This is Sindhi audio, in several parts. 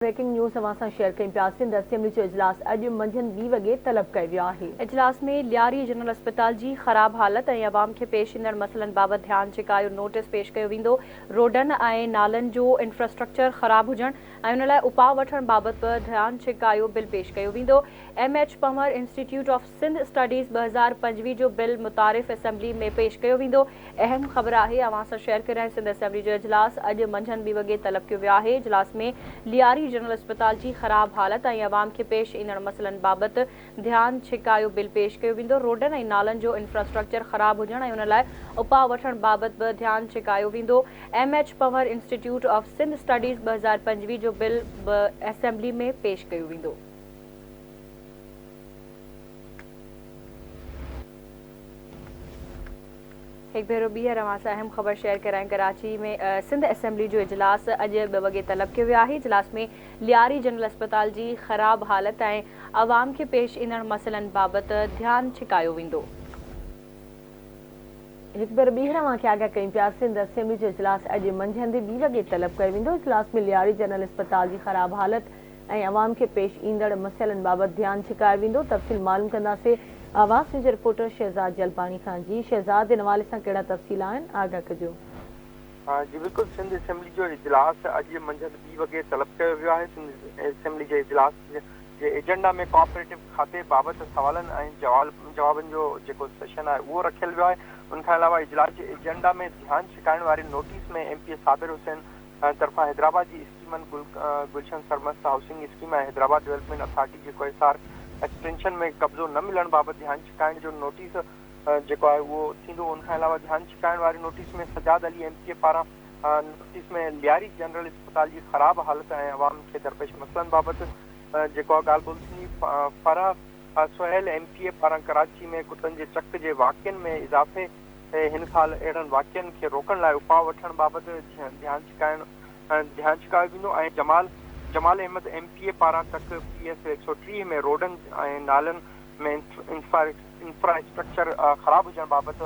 بريڪنگ نيوز اوهان سان شيئر ڪيون پيا سنڌ اسيمبلي جو اجلاس اڄ منجهند ٻي وڳي طلب ڪيو ويو آهي. اجلاس ۾ لياري جنرل اسپتال جي خراب حالت ۽ عوام کي پيش ايندڙ مسئلن بابت ڌيان ڇڪايو نوٽيس پيش ڪيو ويندو، روڊن ۽ نالن جو انفراسٽرڪچر خراب هجڻ ۽ ان لاء اپاء وٺڻ بابت به ڌيان ڇڪايو بل پيش ڪيو ويندو، M H Panhwar institute of Sindh studies 2025 جو بل متعارف اسيمبلي ۾ پيش ڪيو ويندو. اهم خبر آهي اوهان سان شيئر ڪري رهيا آهيون سنڌ اسيمبلي جو اجلاس اڄ منجهند ٻي وڳي طلب ڪيو ويو آهي اجلاس ۾ لياري جنرل اسپتال جي خراب حالت ۽ عوام کي پيش ايندڙ مسئلن بابت ڌيان ڇڪايو بل پيش ڪيو ويندو روڊن ۽ نالن جو انفراسٽرڪچر خراب هجڻ ۽ ان لاء اپاء وٺڻ بابت به ڌيان ڇڪايو ويندو M H Panhwar institute of Sindh studies 2025 جو بل به اسيمبلي ۾ پيش ڪيو ويندو. هڪ ڀيرو ٻيهر اوهان سان اهم خبر شيئر ڪرايان ڪراچي ۾ سنڌ اسيمبلي جو اجلاس اڄ ٻه وڳي طلب ڪيو ويو آهي اجلاس ۾ لياري جنرل اسپتال جي خراب حالت ۽ عوام کي پيش ايندڙ مسئلن بابت ڌيان ڇڪايو ويندو. هڪ ڀيرو ٻيهر اوهان کي آگاهه ڪيون پيا سنڌ اسيمبلي جو اجلاس اڄ منجهند ٻي وڳي طلب ڪيو ويندو اجلاس ۾ لياري جنرل اسپتال جي خراب حالت ۽ عوام کي پيش ايندڙ مسئلن بابت ڌيان ڇڪايو ويندو تفصيل معلوم ڪنداسين آواز نيوز جي رپورٽر شهزاد جلباڻي کان جي شهزاد ان حوالي سان ڪهڙا تفصيل آهن آگاهه ڪجو. جي بلڪل سنڌ اسيمبلي جو اجلاس اڄ منجهند ٻي وڳي طلب ڪيو ويو آهي سنڌ اسيمبلي جي اجلاس جي ايجنڊا ۾ ڪوآپريٽو کاتي بابت سوالن ۽ جوابن جو جيڪو سيشن آهي اهو رکيل ويو آهي ان کان علاوه اجلاس جي ايجنڊا ۾ ڌيان ڇڪائڻ واري notice ۾ M P A Sabir Hussain طرفان حيدرآباد جي اسڪيمن Gulshan Sarmast housing scheme ۽ Hyderabad development authority جي ڪوهسار ايڪسٽينشن ۾ قبضو نه ملڻ بابت ڌيان ڇڪائڻ جو نوٽيس جيڪو آهي اهو ٿيندو ان کان علاوه ڌيان ڇڪائڻ واري notice ۾ Sajjad Ali M P A پاران نوٽيس ۾ لياري جنرل اسپتال جي خراب حالت ۽ عوام کي درپيش مسئلن بابت جيڪو آ ڳالهه ٻولهه ٿيندي. Farah Sohail M P A پاران ڪراچي ۾ ڪتن جي چڪ جي واقعن ۾ اضافي هن سال اهڙن واقعن کي روڪڻ لاء اپاء وٺڻ بابت ڌيان ڇڪائڻ ڌيان ڇڪايو ويندو ۽ Jamal Jamal Ahmed M P A پاران تڪ پي ايس 130 ۾ روڊن ۽ نالن ۾ انفراسٽرڪچر خراب هجڻ بابت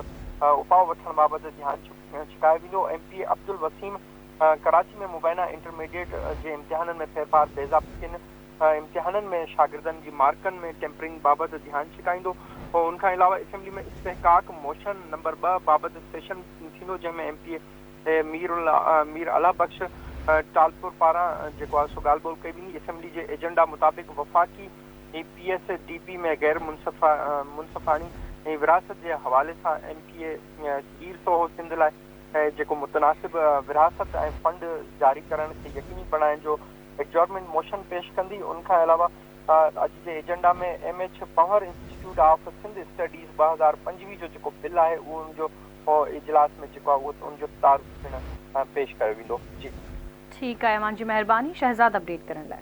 اپاء وٺڻ بابت ڌيان ڇڪايو ويندو. M P A Abdul Waseem Karachi ۾ مبينا انٽرميڊيٽ جي امتحانن ۾ ڦيرڦار، بيضابطين امتحانن ۾ شاگردن جي مارڪن ۾ ٽيمپرنگ بابت ڌيان ڇڪائيندو. ان کان علاوه اسيمبلي ۾ استحقاق موشن نمبر 2 بابت سيشن ٿيندو جنهن ۾ ايم پي اي مير الهه بخش ٽالپر پاران جيڪو آهي سو ڳالهه ٻولهه ڪئي ويندي. اسيمبلي جي ايجنڊا مطابق وفاقي پي ايس ڊي پي ۾ غير منصفاڻي ورهاست جي حوالي سان ايم پي اي هير سوهو سنڌ لاء جيڪو متناسب ورهاست ۽ فنڊ جاري ڪرڻ کي يقيني بڻائڻ جو ايڊجورنمينٽ موشن پيش ڪندي. ان کان علاوه اڄ جي agenda ۾ M H Panhwar institute of Sindh studies 2025 جو جيڪو بل آهي اهو ان جو اجلاس ۾ جيڪو آهي اهو ان جو تعارف پڻ پيش ڪيو ويندو. جي. ٺيڪ آهي اوهان جي مهرباني شهزاد اپڊيٽ ڪرڻ لاء.